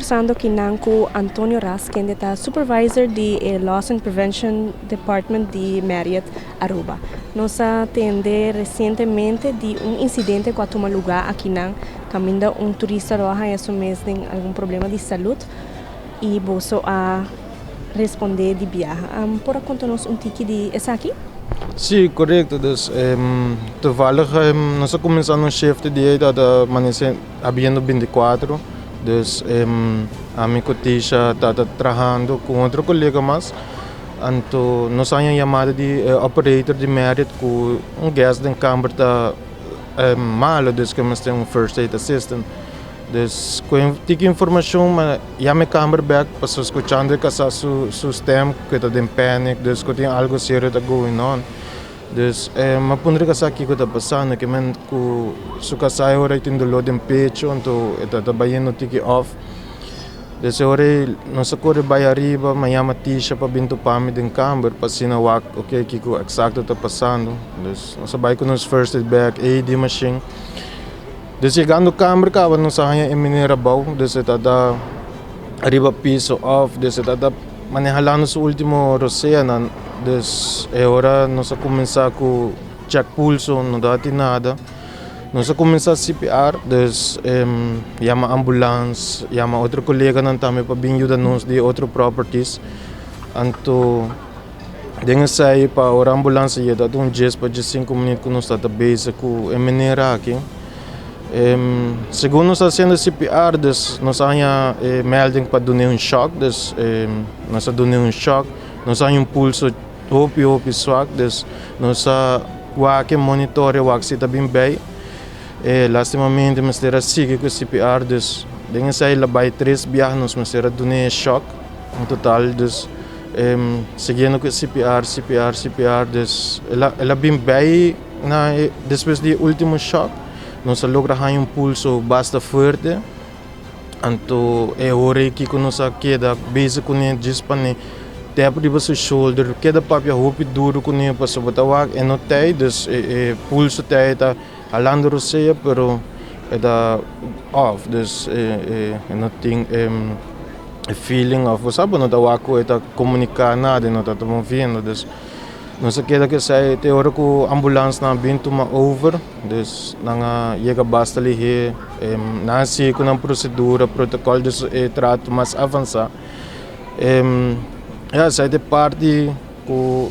Combersando akinan cu Antonio Ras, kende ta supervisor di e Loss and Prevention Department di Marriott Aruba. Nos a tende recientemente di un incidente cu a tuma lugar akinan, caminda un turista lo a haya su mes den algun problema di salud y boso a responde di biaha. Por a conta nos un tiki di esaki? Si, corecto. Dus toevallig nos a cuminsa nos shift di ey ta amanece abriendo 24. Dus ami cu Tisha ta trahando cu otro colega mas. Anto nos a haya yamada di operator di Marriott cu un guest den camber ta malo, dus cu mester un first aid assistant. Dus cu tiki informacion, ma yama e camber back, paso scuchando e casa su stem cu ta den panic, dus cu tin algo serio ta going on. Dus m'a puntra e casa kico ta pasando, ke men cu su casa e ora tin dolor den pecho, anto e ta bayendo tiki off. Dus e ora nos a core bay ariba, m'a yama Tisha pa bin topa mi den camber, pa asina wak, ok, kico exacto ta pasando. Dus nos a bay cu nos first aid bag, AED machine. Dus yegando camber caba, nos a haya e meneer abou, dus e ta ariba piso off, dus e ta manehando su ultimo rosea. Dus e ora nos a cuminsa cu check pulso, no ta nada. Nos a cuminsa CPR, dus yama ambulance, yama otro coleganan tambe pa bin yuda nos di otro properties. Anto den esey pa ora ambulance yega, un 10 pa 5 minuut cu nos ta bezig cu e meneer aki. Segun nos ta haciendo CPR, dus nos a haya melding pa duna un shock, dus nos a duna un shock, nos a haya un pulso hopi hopi zwak, dus nos a wak monitor wak si ta bin bij. Lastimamente mester a sigui cu CPR, dus den esey el a bay tres biaha, nos mester a duna shock en total, dus siguiendo cu CPR, CPR, CPR, dus el a bin bij na despues di ultimo shock, nos a logra un pulso basta fuerte. Anto e ora cu nos a keda bezig cu ne, djis pa ne tap riba su shoulder, keda papia hopi duro cu ne, pasobra ta wak e no tey, dus e pulso tey ta halando rosea, pero e ta off, dus e no tin e feeling of, sabe, no ta wak cu e ta comunica nada, no ta moviendo. Dus nos a keda cu esey te ora cu ambulance nan bin tuma over, dus nan a yega basta lihe, nan a sigui cu nan procedura, protocol, dus e trato mas avansa. Ja, esey ta e parti cu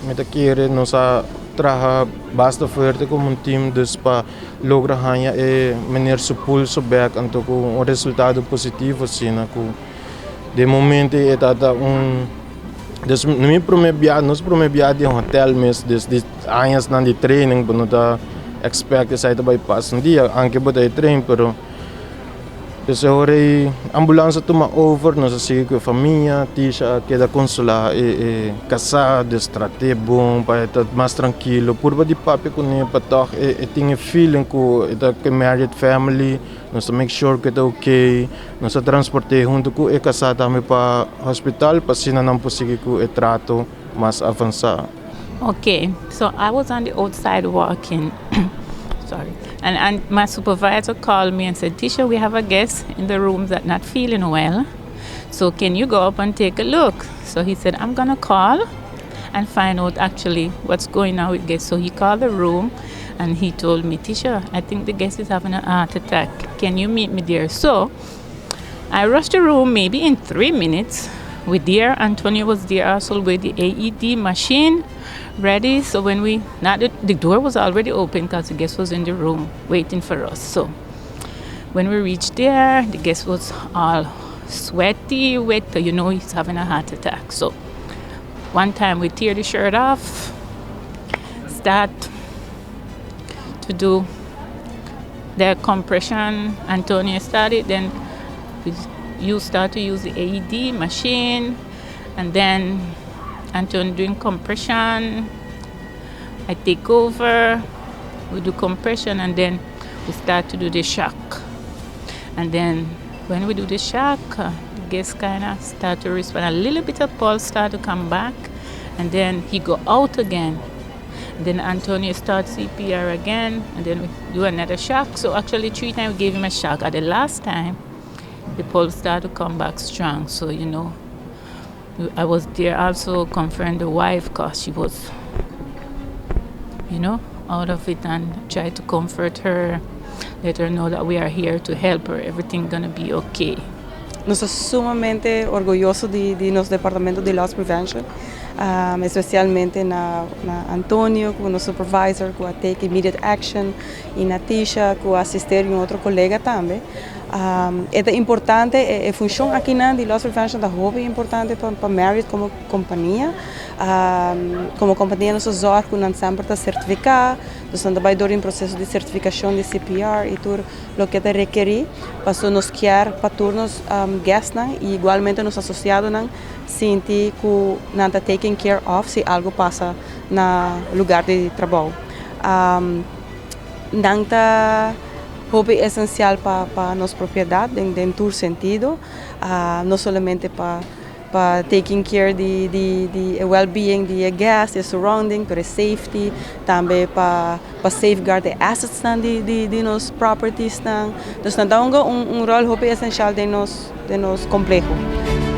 mi ta kere nos a traha basta fuerte como un team, dus pa logra haya e meneer su pulso back, anto cu un resultado positivo asina cu den momento e ta un. Dus mi prome biaha, nos prome biaha den hotel mes, desde añanan di training, bo no ta expect esey ta bay pasa un dia, aunke bo ta train, pero dus e ora e ambulance a tuma over, nos a sigui cu e famia, Tisha a keda consola e casa, dus trate bon pa e ta mas trankilo, purba di papia cu ne pa toch e tin e feeling cu e ta cu e Marriott family, nos ta make sure cu e ta ok, nos a transporte hunto cu e casa tambe pa hospital, pa asina nan por sigui cu e trato mas avansa. Okay, so I was on the outside walking. Sorry. And my supervisor called me and said, "Tisha, we have a guest in the room that not feeling well. So can you go up and take a look?" So he said, "I'm gonna call and find out actually what's going on with guests." So he called the room and he told me, "Tisha, I think the guest is having a heart attack. Can you meet me there?" So I rushed the room maybe in 3 minutes. We there, Antonio was there also with the AED machine ready. So when we, not the door was already open because the guest was in the room waiting for us. So when we reached there, the guest was all sweaty, wet, he's having a heart attack. So one time we tear the shirt off, start to do the compression. Antonio started, then you start to use the AED machine, and then Antonio doing compression. I take over, we do compression, and then we start to do the shock. And then when we do the shock, the guest kind of start to respond. A little bit of pulse start to come back, and then he go out again. Then Antonio starts CPR again, and then we do another shock. So actually, three times we gave him a shock. At the last time, The pulse started to come back strong. So I was there also comforting the wife because she was out of it and tried to comfort her, let her know that we are here to help her, everything gonna be okay. Nos ta sumamente orguyoso di nos departamento di Loss Prevention, especialmente na Antonio, como nos supervisor, cu a take immediate action, y na Tisha, cu a asisti y un otro colega tambe. Ta importante, e funcion aki di Loss Prevention ta hopi importante pa Marriott como compania. Como compania nos ta zorg cu semper ta certifica, nos ta bay door un proceso di certificacion di CPR y tur loke ta rekeri, pa nos kier pa tur nos guests y igualmente nos asociadonan sinti cu nan ta taken care of si algo pasa na lugar di trabou. Nan ta hopi esencial pa nos propiedad den tur sentido, no solamente pa taking care di well-being di guest, di surrounding, pero safety, tambe pa safeguard the assets nan di nos properties nan. Anto, nan ta un rol hopi esencial den nos compleho.